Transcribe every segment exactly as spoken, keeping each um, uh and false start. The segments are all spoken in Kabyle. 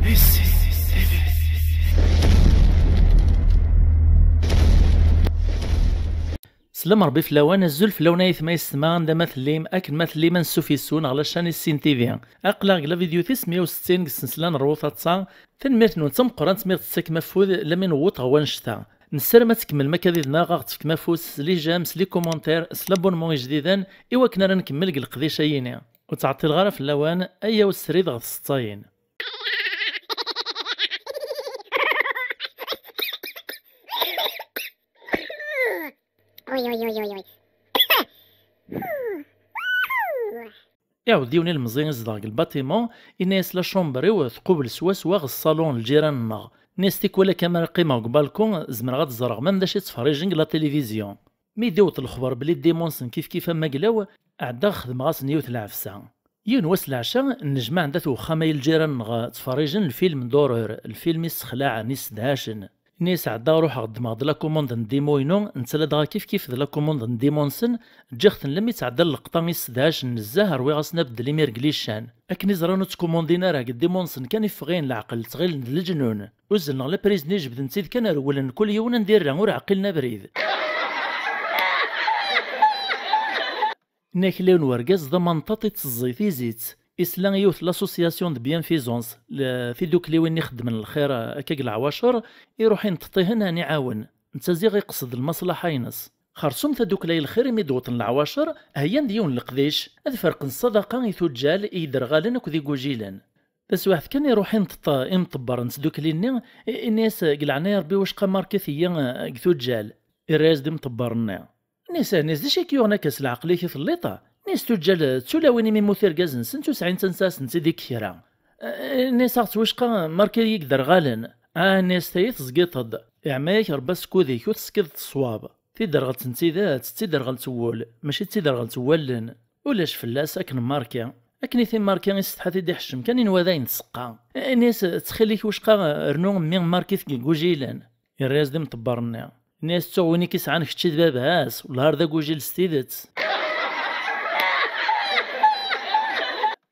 Slam Rebbi fell-awen, azul fell-awen ay atma yessetma, anda ma tellim, akken ma tellim, ansuf yes-wen ɣer la chaîne Issin T V. Aql-aɣ deg la vidéo tis meyya u settin deg ssensla n Rwu Taḍsa. Tanemmirt-nwen d tameqqrant mi ɣ-tettakem afud, lami newweḍ ɣer wannect-a. Nessaram ad tkemmlem akka did-neɣ, ad ɣ-tefkem afus s les j'aime, s les commentaires, s les abonnements ijdiden, i wakken ara nkemmel deg leqdic-ayini. Ur ttɛeṭṭileɣ ara fell-awen, ayaw srid ɣer tseṭṭayin. Uy, uy, uy, uy, uy. Iɛawed yiwen ilemẓi izdeɣ deg lbatimun, yenna-yas: "La chambre-iw tqubel swaswa ɣer ṣṣalun n lǧiran-nneɣ." Nni-as: "Tikwal akka mi ara qqimeɣ deg balkun, zemreɣ ad ẓreɣ même d acu i ttferrijen deg la télévision." Mi d-iwweḍ lexber belli ddimunsen kif kif am waglaw, ɛeddaɣ xedmeɣ-asen yiwet lɛefsa. Yiwen wass leɛca, nnejmaɛ-d at wexxam ay lǧiran-nneɣ ttferrijen lfilm d'horreur, lfilm issexlaɛen, issedhacen. Nni-as: "Ɛeddaɣ ruḥeɣ ddmeɣ-d la commande n ddimu-inu, netta ladɣa kif kif d la commande n ddimu-nsen, ǧǧiɣ-ten lammi ttɛeddan leqṭa issedhacen nezzeh, rwiɣ-asen abeddel imir deg lican. Akken i ẓran ur ttkumundin ara, deg ddimu-nsen kan i ffɣin leɛqel, ttɣilen d leǧnun. Uzzlen ɣer la prise-nni, jebden-tt-id kan, rewlen kul yiwen anda irra, ur ɛqilen abrid." Nni-ak la yiwen wergaz d amanṭaṭ itteẓẓi tizi-tt. Isla i yiwet l'association de bienfaisance, l-, tidukliwin ixeddmen lxir, eh, akka deg leɛwacer, iruḥ inṭeṭ ihen ad iɛawen. Netta ziɣ iqsed lmaṣlaḥa-ines. Xersum tadukla i lxir imi d-wwḍen leɛwacer, heyyan-d yiwen leqdic, ad ferqen ṣṣadaqa i tuǧǧal, i yedderɣalen akked igujilen. Taswiɛt kan iruḥ inṭeṭ imṭebber n tdukli-nni, i-, ini-as: "Deg leɛnaya Rebbi, wacqa markit-iyi, eh, deg tuǧǧal." Irra-yas-d imṭebber-nni. Nni-as: "Nni-as, d acu i k-yuɣen akka s leɛqel-ik i telliḍ?" Nni-as: "Tuǧǧal d tulawin imi mmut irgazen-nsent ur sɛin tansa ad sent-id-ikk kra." Eh, nni-as: "Aɣ ttwacqa marka-yi deg derɣalen." Ah, nni-as, tayi tezgiḍ-d. Iɛma-yak Rebbi asekkud-ik, ur teskiḍ-d ṣṣwab. Tiderɣelt n tidet d tiderɣelt n wul, mačči d tiderɣelt n wallen. Ulac fell-as akken marki. Akken i timmarki isetḥa-t-id iḥeccem kan inwa d ayen tseqqa. Nni-as: "Ttxil-ik wacqa rnu mmi markit deg igujilen." Irra-yas-d imṭebber-nni. Nni-as: "Ttuɣ win i k-isɛan kečči d baba-s, wellah ar d agujil s tidet."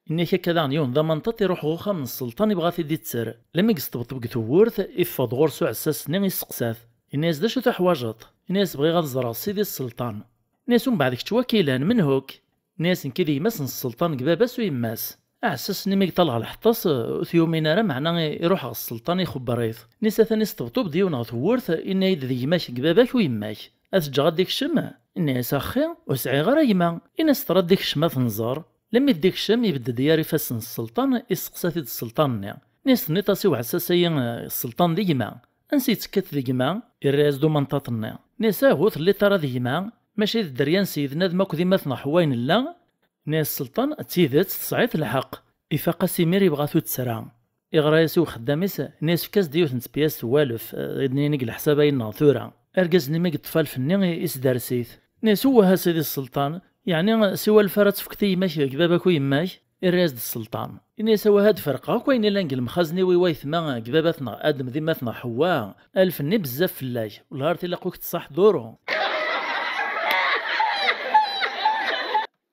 Nni-ak akka daɣen yiwen d amanṭaṭ iruḥ ɣer uxxam n sselṭan, ibɣa ad t-id-itter. Lami yesṭebṭeb deg tewwurt, iffeɣ-d ɣur-s uɛessas-nni, isteqsa-t. Yenna-yas: "D acu tuḥwaǧeḍ?" Yenna-yas: "Bɣiɣ ad ẓreɣ sidi sselṭan." Yenna-yas: "Umbeɛd kečč wakilan, menhuk?" Nni-as: "Nekk i d gma-s n sselṭan deg baba-s u yemma-s." Aɛessas-nni mi yeṭṭal ɣer lḥeṭṭa-s, ur t-yumin ara, meɛna iruḥ ɣer sselṭan, ixebber-it. Nni-as: "Atan isṭebṭub-d yiwen ɣer tewwurt, inna-yi-d d gma-k deg baba-k u yemma-k. Ad t-ǧǧeɣ ad d-ikcem?" Nni-as: "Axxi, ur sɛiɣ ara gma." Ini-as: "Ṭṭra ad d-ikcem ad t-nẓer." Lami d-ikcem, ibedd-d yar ifassen n sselṭan, isteqsa-t-id sselṭan-nni. Nni-as: "Tenniḍ-as i uɛessas-ayi, eh, sselṭan d gma. Ansi yettekkat d gma?" Irra-yas-d umanṭaṭ-nni. Nni-as: "Ah, ur telliḍ ara d gma, mačči d dderya n Seyyidna Adem akked imatneɣ Ḥewwa i nella?" Nni-as sselṭan: "D tidet, tesɛiḍ lḥeqq." Ifaq-as imir, ibɣa tutttra. Iɣra-yas i uxeddam-is, nni-as: "Efk-as-d yiwet n tpyast n walef, eh, ad d-nini deg leḥsab-ayi-nneɣ tura." Argaz-nni mi yeṭṭef alef-nni, i-, isders-it. Nni-as: "Uwah a sidi sselṭan, yeɛni siwa alef ara tefkeḍ i gma-k deg baba-k u yemma-k?" Irra-yas-d sselṭan. Ini-as: "Awah ad d-ferqeɣ akk ayen yellan deg lemxazen-iw i waytma, deg baba-tneɣ Adem d imatneɣ Ḥewwa, alef-nni bezzaf fell-ak, wellah ar tilaq ur k-tṣaḥ duru."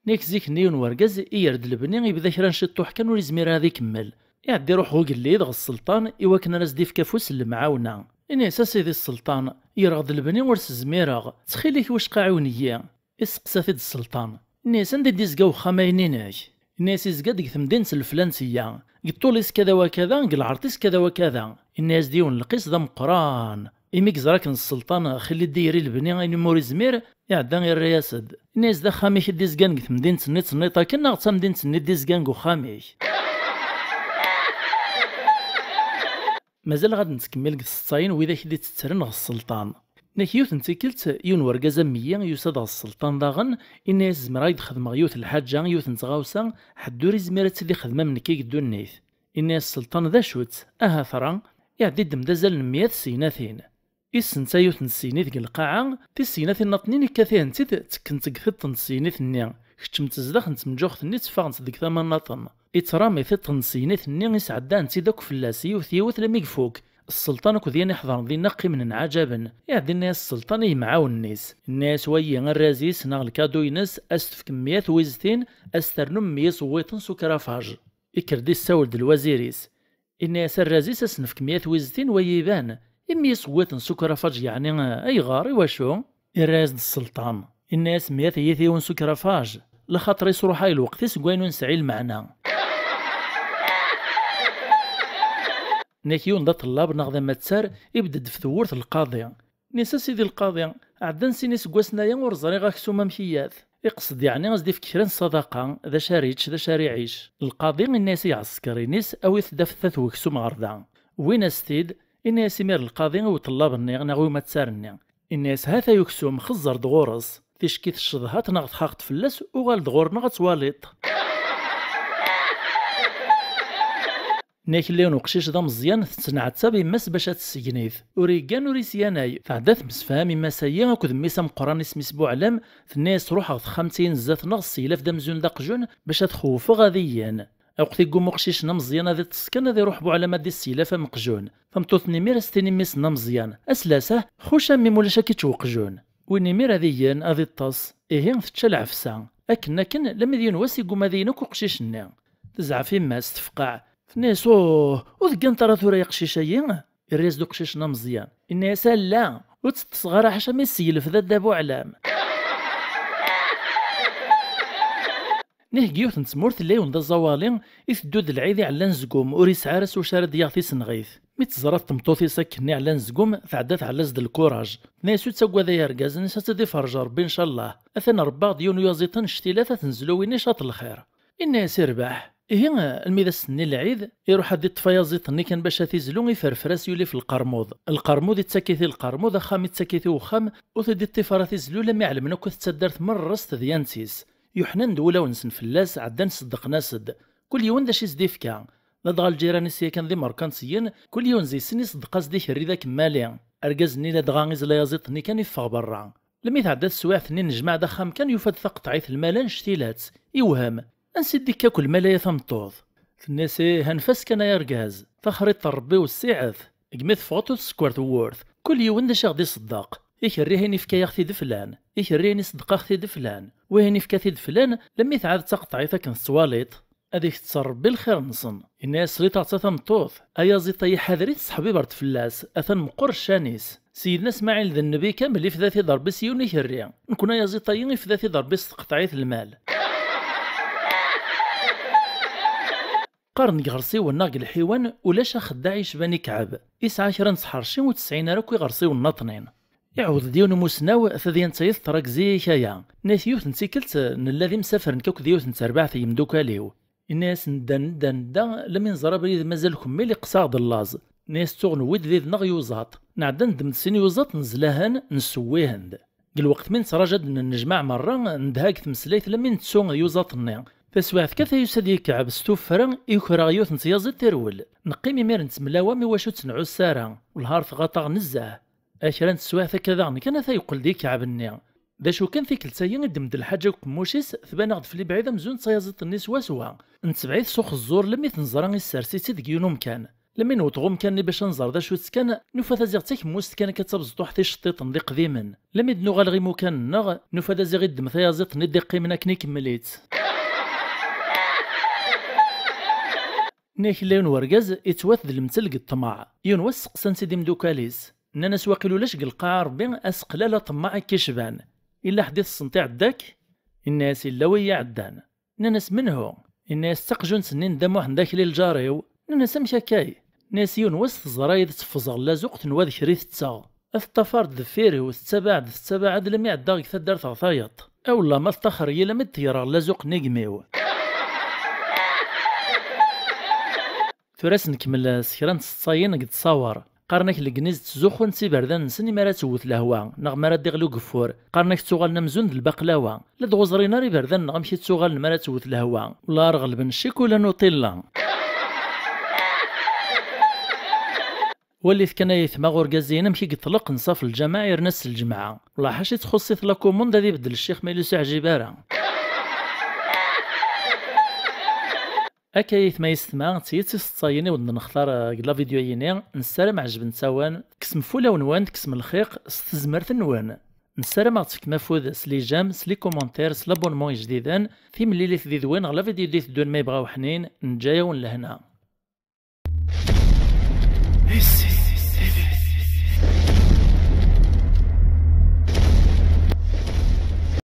Nek zik-nni yiwen wergaz i yerr-d lebni, ibda kra n ciṭṭuḥ kan ur izmir ara ad ikemmel. Iɛedda iruḥ ɣer ugellid, ɣer sselṭan, i wakken ara s-d-ifk afus n lemɛawna. Ini-as: "A sidi sselṭan, yerɣ-d lebni ur s-zmireɣ, ttxil-k wacqa ɛiwen-iyi." Isteqsa-t-id sselṭan. Ini-as: "Anda i d-izga wexxam-ayi-nni-inek?" Ini-as: "Izga deg temdint n Leflantiya, deg ṭṭul-is kada wa kada, deg lɛerḍ-is kada wa kada." Ini-as-d yiwen lqis d ameqqran. Imi yeẓra akken sselṭan xili d-iri lebni ayen umi ur izmir, iɛedda irra-yas-d. Ini-as: "D axxam-ik i d-izgan deg temdint-nni tenniḍ akken, neɣ d tamdint-nni i d-izgan deg uxxam-ik?" Mazal ɣad nettkemmil deg tseṭṭayin widak i d-itettren ɣer sselṭan. Nek yiwet n tikkelt, yiwen wergaz am wiyi yusa-d ɣer sselṭan daɣen, inna-yas: "Zemreɣ ad k-d-xedmeɣ yiwet n lḥaǧa, yiwet n tɣawsa, ḥedd ur izmir ad tt-id-ixdem am nekk deg ddunit." Inna-yas sselṭan: "D acu-tt? Aha tura." Iɛedda iddem-d azal n meyya tsegnatin. Issenta yiwet n tsegni deg lqaɛa, tissegnatin nnaṭnin ikkat-ihent-id ttekkent deg tiṭ n tsegni-nni, keččment zdax n tmenǧuxt-nni, tteffɣent deg tama nnaṭen. Ittram i tiṭ n tsegni-nni, isɛedda-tent-id akk fell-as, yiwet yiwet, lami ifuk. Sselṭan akked yan iḥḍren dinna qqimen nɛaǧaben. Iɛedda inna-yas sselṭan i yemɛawnen-is. Inna-yas: "Wayi arraz-is neɣ lkadu-ines, a s-tefkem meyya twiztin, a s-ternum meyya iṣewwiṭen s ukrafaj." Ikker-d issawel-d lwazir-is. Inna-yas arraz-is: "Ad s-nefk meyya twiztin, wa yiban." "I meyya iseggaten s ukrafaj yeɛni, ayɣer, i wacu?" Irra-yas-d sselṭan. Inna-yas: "Meyya tiyita yiwen s ukrafaj, laxaṭer isruḥay lweqt-is deg wayen ur nesɛi lmeɛna." Nnak yiwen d aṭellab neɣ d amattar, ibedd-d f tewwurt n lqaḍi. Inna-yas: "A sidi lqaḍi, ɛeddan sin iseggasen aya ur ẓriɣ aksum amek iyat." Iqsed yeɛni ad s-d-ifk kra n ṣṣadaqa, d acu ara yečč, d acu ara iɛic. Lqaḍi inna-yas i iɛesker-ines: "Awit-d afet-t at weksum ɣer da." Wwin-as-t-id. Inna-yas imir lqaḍi i uṭellab-nni neɣ i umattar-nni. Inna-yas: "Hat ay uksum, xezzer-d ɣur-s. Ticki tecceḍ-hat neɣ txaqeḍ fell-as, uɣal-d ɣur-neɣ ad twaliḍ." Nnak illa yiwen uqcic d ameẓyan, tettenɛettab yemma-s bac ad tessegnit. Ur yeggan ur isyanay. Tɛedda temsefham yemma-s-ayi akked mmi-s ameqqran isem-is Buɛlam, tenna-yas: "Ruḥ ɣer texxamt-ihin zdat-neɣ, sseylaf-d amzun d aqjun bac ad xewfeɣ ad iyyen." Aweqt iggumma uqcic-nni ameẓyan ad iṭṭes kan, ad iruḥ Buɛlam ad d-isseylaf ameqjun. Tameṭṭut-nni imir ad s-tini mmi-s-nni ameẓyan: "Aslas, ah, xuc a mmi, ma ulac ad k-ičč weqjun." Win imir ad iyyen, ad iṭṭes. Ihi tečča lɛefsa. Akken akken, lammi d yiwen wass iggumma ad iyyen akk uqcic-nni. Tezɛef yemma-s, tefqeɛ. Tenna-yas: "Uh, ur tegganeḍ ara tura ay aqcic-ayi?" Irra-yas-d uqcic-nni ameẓyan. Inna-yas: "Alla, ur tt-ṭṭseɣ ara ḥaca mi s-yelfed a Dda Buɛlam." Nih deg yiwet n tmurt illa yiwen d aẓawali, iteddu-d lɛid iɛella anezgum, ur yesɛi ara s wacu ara d-yaɣ tisenɣit. Mi tt-teẓra tmeṭṭut-is akken iɛella anezgum, tɛedda tɛella-as-d lkuraj. Tenna-yas: "Ur ttaggad ay argaz, nnes ad tt-id-iferrej Ṛebbi ncallah. Atan ṛebbaɣ-d yiwen uyaziḍ annect-ila, ad t-nezlu, win icaṭ lxir." Inna-yas: "Irbeḥ." Ihi, almi d ass-nni lɛid, iruḥ ad d-iṭṭef ayaziḍ-nni kan bac ad t-izlu, iferfer-as yuli f lqermuḍ. Lqermuḍ ittak-it i lqermuḍ, axxam ittak-it i uxxam, ur t-id-iṭṭif ara ad t-izlu, lammi ɛelmen akk at taddart merra s tedyant-is. Yuḥnan-d wulawen-nsen fell-as, ɛeddan seddqen-as-d. Kul yiwen d acu i s-d-ifka. Ladɣa lǧiran-is yakan d imerkantiyen, kul yiwen deg-sen iṣeddeq-as-d ikerri d akemmali. Argaz-nni ladɣa izla ayaziḍ-nni kan iffeɣ berra. Lammi tɛedda teswiɛt-nni, nnejmaɛ-d axxam kan, yufa-d taqeṭɛit lmal annect-ila-tt. Iwhem. Ansi d-ikka akk lmal-aya tameṭṭut? Tenna-yas: "Ih, anef-as kan ay argaz. Taxriṭ n Ṛebbi wessiɛet. Deg mi teffɣeḍ ur tsekkeṛ tewwurt. Kul yiwen d acu i ɣ-d-iṣeddeq. Ikerri-hin ifka-yaɣ-t-id flan. Ikerri-hin iṣeddeq-aɣ-t-id flan. Wihin ifka-t-id flan, lammi tɛad d taqeṭɛit akken tettwaliḍ. Ad ikter Ṛebbi lxir-nsen." Yenna-yas: "Sliṭ-aɣ-tt a tameṭṭut. Ayaziḍ-ayi ḥader-it, seḥbiber-t fell-as, atan meqqer ccan-is. Sidna Smaɛil d nnbi kamel ifda-t-id Ṛebbi s yiwen ikerri. Nekni ayaziḍ-ayi ifda-t-id Ṛebbi s tqeṭɛit lmal." Qqaren deg iɣersiwen neɣ deg lḥiwan ulac axeddaɛ yecban ikɛeb. Yesɛa kra n tḥerci ur tt-sɛin ara akk iɣersiwen nnaṭnin. Iɛawed-d yiwen umusnaw, tadyant-ayi teḍra deg zik aya. Nniɣ-t yiwet n tikkelt, nella d imsafer nekk akked yiwet n terbaɛt n yimdukal-iw. Inna-yas: "Nedda, nedda, nedda, lammi neẓra abrid mazal kemmel iqqes-aɣ-d llaẓ." Inna-yas: "Tuɣ newwi-d did-neɣ yuẓaṭ." Nɛedda neddem-d sin yuẓaṭ, nezlahen, nessewwihen-d. Deg lweqt mi nettraǧa ad d-nennejmaɛ merra, nedha deg tmeslayt lammi nettu yuẓaṭ-nni. Taswiɛt kan yusa-d yikɛeb s tuffra, yuker-aɣ yiwet n tyaẓiḍt irwel. Neqqim imir nettemlawam i wacu ur tt-nɛuss ara, wellah ar tɣaḍ-aɣ nezzeh. A kra n teswiɛt akka daɣen kan ata yeqqel-d yikɛeb-nni. D acu kan, tikkelt-ayi iddem-d lḥaǧa deg uqemmuc-is, tban-aɣ-d fell-i bɛid amzun d tayaziḍt-nni swaswa. Netbeɛ-it s uxeẓẓur lammi t-neẓra issers-itt-id deg yiwen umkan. Lammi newweḍ ɣer umkan-nni bac ad nẓer d acu-tt kan, nufa-t aziɣ d takemmust kan akka d tabẓeṭṭuḥt iceṭṭiṭen d iqdimen. Lammi d-nuɣal ɣer imukan-nneɣ, nufa-t aziɣ iddem tayaziḍt-nni d-iqqimen akken ikemmel-itt. Nniɣ-ak illa yiwen wergaz, ittwat d lemtel deg ṭṭmeɛ. Yiwen wass seqsan-t-id imdukal-is. Nnan-as: "Waqil ulac deg lqaɛa Ṛebbi aseqlal aṭemmaɛ akka icban. Illa ḥedd i tessneḍ iɛedda-k?" Inna-yas: "Illa wi iɛeddan." Nnan-as: "Menhu?" Inna-yas: "D taqjunt-nni n Dda Muḥend Akli lǧar-iw." Nnan-as: "Amek akka?" Inna-yas: "Yiwen wass teẓra-yi-d tteffẓeɣ llazuq, tenwa d kra i tetteɣ. Ad teṭṭafar-d deffir-iw, tettabaɛ-d, tettabaɛ-d, lammi ɛeddaɣ deg taddart ɣer tayeḍ. Awella ma teṭṭaxer-iyi lammi d-teyreɣ llazuq n yigem-iw." Tura ad s-nkemmel s kra n tseḍsayin deg ttṣawar. Qqaren-ak Legniz ttzuxxun s iberdan-nsen imi ara tewwet lehwa, neɣ mi ara d-iɣli ugeffur. Qqaren-ak ttuɣalen amzun d lbaqlawa. La d-ɣuẓrin ara iberdan-nneɣ amek i ttuɣalen mi ara tewwet lehwa. Wellah ar ɣelben ccikula n uṭilla. Walit kan ay aytma urgaz-ihin amek i yeṭleq nnṣaf n lǧameɛ yerna s lǧemɛa. Wellah ḥaca i txuṣṣ-it la commande ad ibeddel ccix ma yella ur s-iɛǧib ara. Akka ay aytma yessetma, d tidet i tseḍsayin i wen-d-nextar, eh, deg la vidéo-yini, nessaram ɛejbent-awen, tekksem f wulawen-nwen, tekksem lxiq s tezmert-nwen. Nessaram ad ɣ-tefkem afud s les j'aime, s les commentaires, s l'abonnement ijdiden, timlilit did-wen ɣer la vidéo d-iteddun ma yebɣa uḥnin, neǧǧa-yawen lehna.